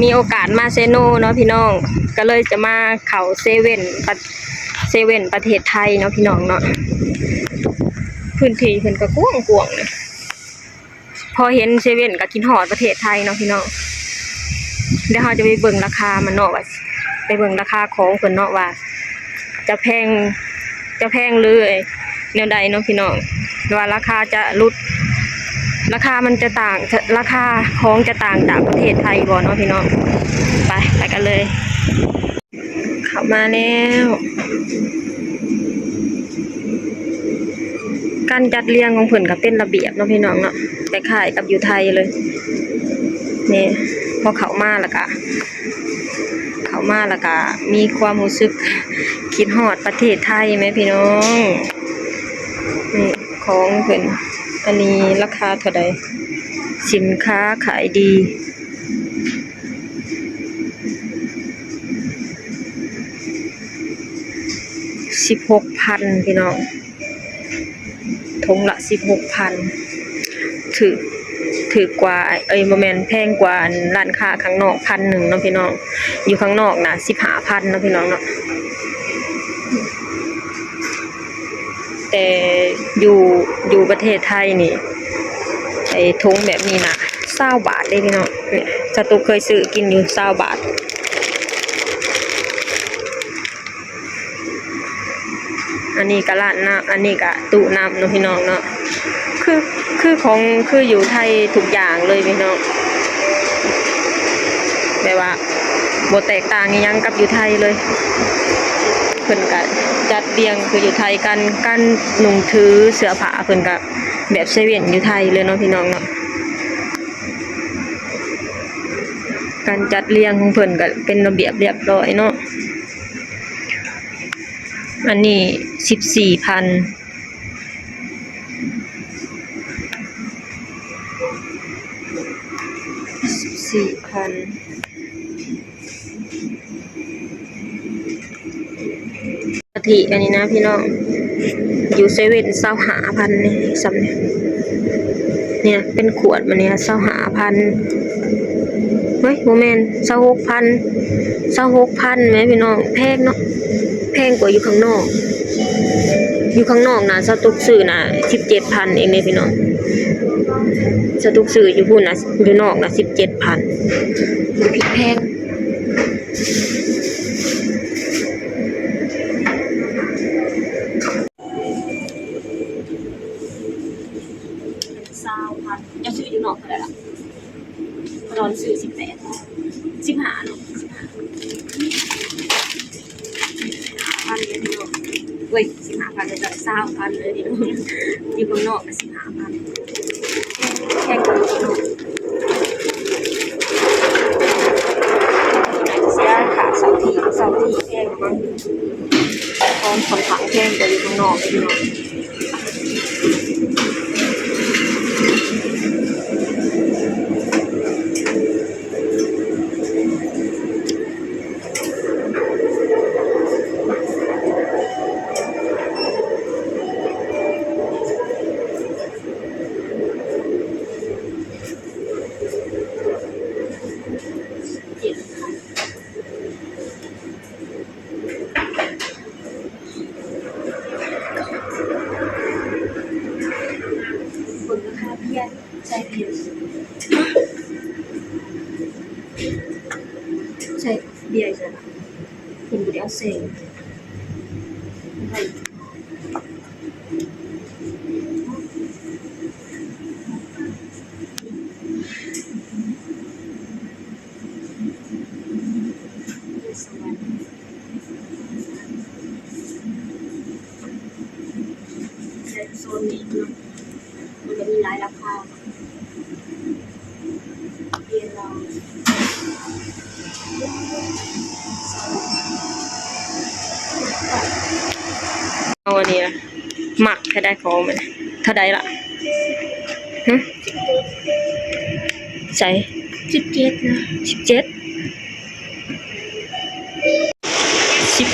ມີໂອກາດມາເຊໂນເນາະພີ່ນ້ອງ ກໍເລີຍຈະມາເຂົ້າເຊເວັ່ນ ປະ ເຊເວັ່ນປະເທດໄທເນາະພີ່ນ້ອງເນາະ. ພື້ນທີ່ເພິ່ນກໍກວ້າງໆນະ. ພໍເຫັນເຊເວັ່ນກໍຄິດຮອດປະເທດໄທເນາະພີ່ນ້ອງ. ດຽວເຮົາຈະໄປເບິ່ງລາຄາມັນເນາະ ວ່າ ໄປເບິ່ງລາຄາຂອງເພິ່ນເນາະ ວ່າຈະແພງ ຈະແພງຫຼືແນວໃດເນາະພີ່ນ້ອງ ວ່າລາຄາຈະຫຼຸດ ລາຄາມັນຈະຕ່າງ ລາຄາຂອງຈະຕ່າງຈາກປະເທດໄທບໍ່ເນາະພີ່ນ້ອງ. ໄປ ໄປກັນເລີຍ. ເຂົ້າມາແລ້ວ ການຈັດລຽງຂອງເພິ່ນກໍເປັນລະບຽບເນາະພີ່ນ້ອງເນາະ ຄ້າຍໆກັບຢູ່ໄທເລີຍ. ນີ້ ພໍເຂົ້າມາແລ້ວກະ ເຂົ້າມາແລ້ວກະມີຄວາມຮູ້ສຶກຄິດຮອດປະເທດໄທແໝ່ພີ່ນ້ອງ. ນີ້ຂອງເພິ່ນ ອັນນີ້ລາຄາເທົ່າໃດ? ສິນຄ້າຂາຍດີ ສິບຫົກພັນພີ່ນ້ອງ ຖົງລະສິບຫົກພັນ ຖືກ ຖືກກວ່າ ເອີຍ ບໍ່ແມ່ນ ແພງກວ່າ ອັນ ຮ້ານຄ້າຂ້າງນອກພັນໜຶ່ງເນາະພີ່ນ້ອງ. ຢູ່ຂ້າງນອກນະສິບຫ້າພັນເນາະພີ່ນ້ອງເນາະ ແຕ່ຢູ່ ຢູ່ປະເທດໄທນີ້ ໄອ້ຖົງແບບນີ້ນະຊາວບາດເດ້ພີ່ນ້ອງ. ນີ້ ສະຕຸກເຄີຍຊື້ກິນຢູ່ຊາວບາດ. ອັນນີ້ກະລາດນ້ຳ ອັນນີ້ກະຕູ້ນ້ຳເນາະພີ່ນ້ອງເນາະ. ຄື ຄືຂອງ ຄືຢູ່ໄທທຸກຢ່າງເລີຍພີ່ນ້ອງ ແບບວ່າບໍ່ແຕກຕ່າງອີ່ຫຍັງກັບຢູ່ໄທເລີຍ. ເພິ່ນກະຈັດລຽງຄືຢູ່ໄທ ການ ການນຸ່ງຖືເສື້ອຜ້າເພິ່ນກະແບບເຊເວັ່ນຢູ່ໄທເລີຍເນາະພີ່ນ້ອງເນາະ. ການຈັດລຽງຂອງເພິ່ນກະເປັນລະບຽບລຽບຮ້ອຍເນາະ. ອັນນີ້ສິບສີ່ພັນ ສິບສີ່ພັນ. ກະທິອັນນີ້ນະພີ່ນ້ອງ ຢູ່ເຊເວັ່ນຊາວຫ້າພັນນີ້ ສ່ຳນີ້ ເປັນຂວດມານີ້ຊາວຫ້າພັນ ເຮີ້ຍ ບໍ່ແມ່ນ ຊາວຫົກພັນ ຊາວຫົກພັນແໝ່ພີ່ນ້ອງ. ແພງເນາະ ແພງກວ່າຢູ່ຂ້າງນອກ. ຢູ່ຂ້າງນອກນະ ສະຕຸກຊື້ນະສິບເຈັດພັນເອງເດ້ພີ່ນ້ອງ. ສະຕຸກຊື້ຢູ່ພຸ້ນນະ ຢູ່ນອກນະສິບເຈັດພັນ ຢູ່ພີ້ແພງ. ຊາວພັນ ເຈົ້າຊື້ຢູ່ນອກເທົ່າໃດລະ? ຕອນຊື້ສິບແປດ ສິບຫ້າເນາະ ສິບຫ້າພັນເລີຍພີ່ນ້ອງ. ເອີຍ ສິບຫ້າພັນເລີຍ ຊາວພັນເລີຍພີ່ນ້ອງ. ຢູ່ເມືອງນອກກໍສິບຫ້າພັນ ແພງກວ່າຢູ່ເມືອງນອກ. ເສຍຄ່າເຊົ່າທີ່ ເຊົ່າທີ່ແພງກວ່າ ຂອງຂ້ອນຂ້າງແພງກວ່າຢູ່ເມືອງນອກເດ້ພີ່ນ້ອງ. ເບິ່ງລາຄາເບຍ ໃສ່ເບຍ ໃສ່ເບຍ ໃສ່ລະ ເພິ່ນບໍ່ໄດ້ເອົາໃສ່. ໂຊນນີ້ເນາະ ມັນຈະມີຫຼາຍລາຄາ. ເອົາອັນນີ້ນະ ມັກແທ້ໃດຂອງມັນ ເທົ່າໃດລະ? ຮະ? ໃສ? ສິບເຈັດນະ ສິບເຈັດ ສິບ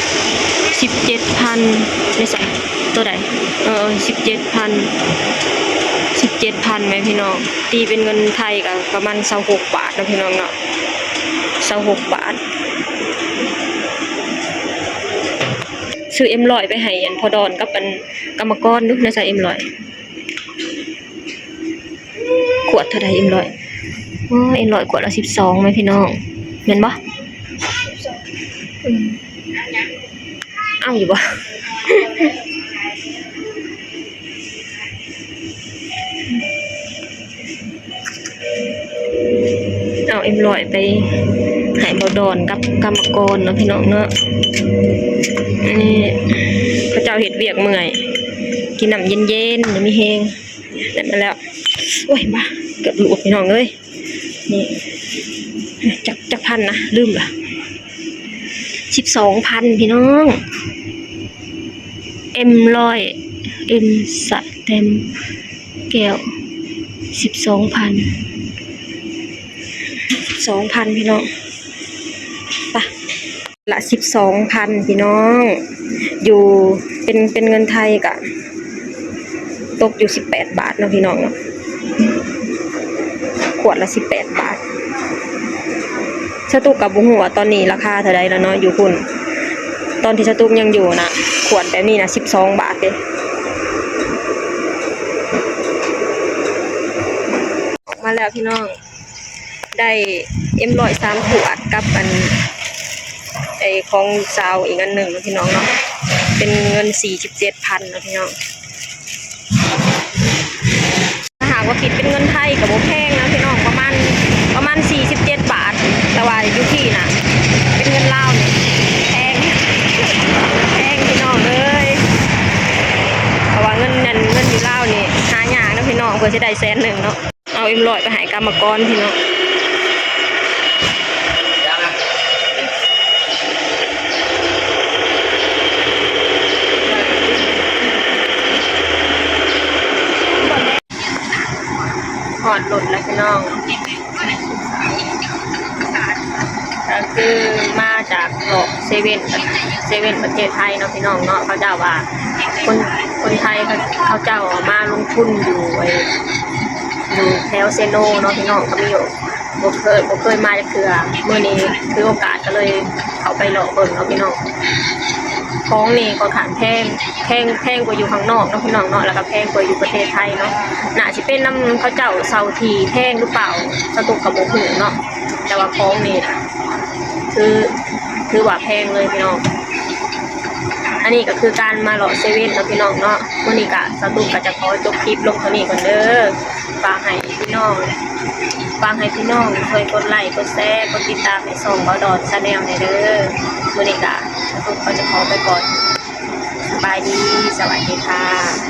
ສິບເຈັດພັນ ແມ່ນໃສ ໂຕໃດ? ເອີ ສິບເຈັດພັນ ສິບເຈັດພັນແມ່ນພີ່ນ້ອງ ຕີເປັນເງິນໄທກໍປະມານຊາວຫົກບາດເນາະພີ່ນ້ອງເນາະ. ຊາວຫົກບາດ. ຊື້ເອັມຮ້ອຍໄປໃຫ້ອັນພໍ່ດອນກັບອັນກຳມະກອນດູ ນະຊະ ເອັມຮ້ອຍ ຂວດເທົ່າໃດ ເອັມຮ້ອຍ? ໂອ້ຍ ເອັມຮ້ອຍ ຂວດລະສິບສອງແມ່ພີ່ນ້ອງ ແມ່ນບໍ່? ອືມ ເອົາຢູ່ບໍ່? ເອົາເອັມຮ້ອຍໄປໃຫ້ບ່າວດອນກັບກຳມະກອນເນາະ ພີ່ນ້ອງເນາະ. ນີ້ເຂົາເຈົ້າເຮັດວຽກເມື່ອຍ ກິນນ້ຳເຢັນໆ ໄດ້ມີແຮງ. ໄດ້ມາແລ້ວ. ໂອ້ຍ ບ້າ ເກືອບຫຼູດ ພີ່ນ້ອງເອີຍ. ນີ້ ຈັກ ຈັກພັນນະ ລືມລະ. ສິບສອງພັນ ພີ່ນ້ອງ. ເອັມຮ້ອຍ ເອັມສະແຕັມແກ້ວ ສິບສອງພັນ ສິບສອງພັນ ພີ່ນ້ອງ. ໄປ ລະສິບສອງພັນ ພີ່ນ້ອງ. ຢູ່ ເປັນ ເປັນເງິນໄທກະຕົກຢູ່ສິບແປດບາດເນາະ ພີ່ນ້ອງເນາະ. ຂວດລະສິບແປດບາດ. ສະຕຸກກໍບໍ່ຮູ້ວ່າຕອນນີ້ລາຄາເທົ່າໃດແລ້ວເນາະ ຢູ່ພຸ້ນ. ຕອນທີ່ສະຕຸກຍັງຢູ່ນະ ຂວດແບບນີ້ນະ ສິບສອງບາດເດ້. ອອກມາແລ້ວ ພີ່ນ້ອງ. ໄດ້ເອັມຮ້ອຍສາມຂວດກັບອັນ ໄອ້ຂອງລູກສາວອີກອັນໜຶ່ງເນາະ ພີ່ນ້ອງເນາະ. ເປັນເງິນສີ່ສິບເຈັດພັນເນາະ ພີ່ນ້ອງ. ຖ້າຫາກວ່າຄິດເປັນເງິນໄທກໍບໍ່ແພງນະ ພີ່ນ້ອງ ປະມານ ປະມານສີ່ສິບເຈັດບາດ. ແຕ່ວ່າຢູ່ພີ້ນະ ເປັນເງິນລາວນີ້ແພງ ແພງ ພີ່ນ້ອງເອີຍ. ເພາະວ່າເງິນນັ້ນ ເງິນຢູ່ລາວນີ້ຫາຍາກເນາະ ພີ່ນ້ອງ ເພື່ອຊິໄດ້ແສນໜຶ່ງເນາະ. ເອົາເອັມຮ້ອຍໄປໃຫ້ກຳມະກອນ ພີ່ນ້ອງ. ຮອດລົດແລ້ວ ພີ່ນ້ອງ. ກໍຄືມາຈາກເລາະເຊເວັ່ນ ເຊເວັ່ນປະເທດໄທເນາະ ພີ່ນ້ອງເນາະ. ເຂົາເຈົ້າວ່າ ຄົນ ຄົນໄທເຂົາ ເຂົາເຈົ້າມາລົງທຶນຢູ່ ໄອ້ ຢູ່ແຖວເຊໂນເນາະ ພີ່ນ້ອງ. ກໍມີຢູ່ ບໍ່ເຄີຍ ບໍ່ເຄີຍມາຈັກເທື່ອ. ມື້ນີ້ຖືໂອກາດກໍເລີຍເຂົ້າໄປເລາະເບິ່ງເນາະ ພີ່ນ້ອງ. ຂອງນີ້ຂ້ອນຂ້າງແພງ ແພງ ແພງກວ່າຢູ່ຂ້າງນອກເນາະ ພີ່ນ້ອງເນາະ ແລ້ວກໍແພງກວ່າຢູ່ປະເທດໄທເນາະ. ໜ້າຊິເປັນນຳເຂົາເຈົ້າເຊົ່າທີ່ແພງຫຼືເປົ່າ ສະຕຸກກໍບໍ່ຮູ້ເນາະ. ແຕ່ວ່າຂອງນີ້ນະ ຄື ຖືວ່າແພງເລີຍ ພີ່ນ້ອງ. ອັນນີ້ກໍຄືການມາເລາະເຊເວັ່ນເນາະ ພີ່ນ້ອງເນາະ. ມື້ນີ້ກໍສະຕຸກກໍຈະຂໍຈົບຄລິບລົງເທົ່ານີ້ກ່ອນເດີ. ຝາກໃຫ້ພີ່ນ້ອງ ຝາກໃຫ້ພີ່ນ້ອງຊ່ວຍກົດໄລ ກົດແຊ ກົດຕິດຕາມໃຫ້ຊ່ອງບ່າວດອນ Channel ແດ່ເດີ. ມື້ນີ້ກະ ສະຕຸກກໍຈະຂໍໄປກ່ອນ. ສະບາຍດີ ສະຫວັດດີຄ່ະ.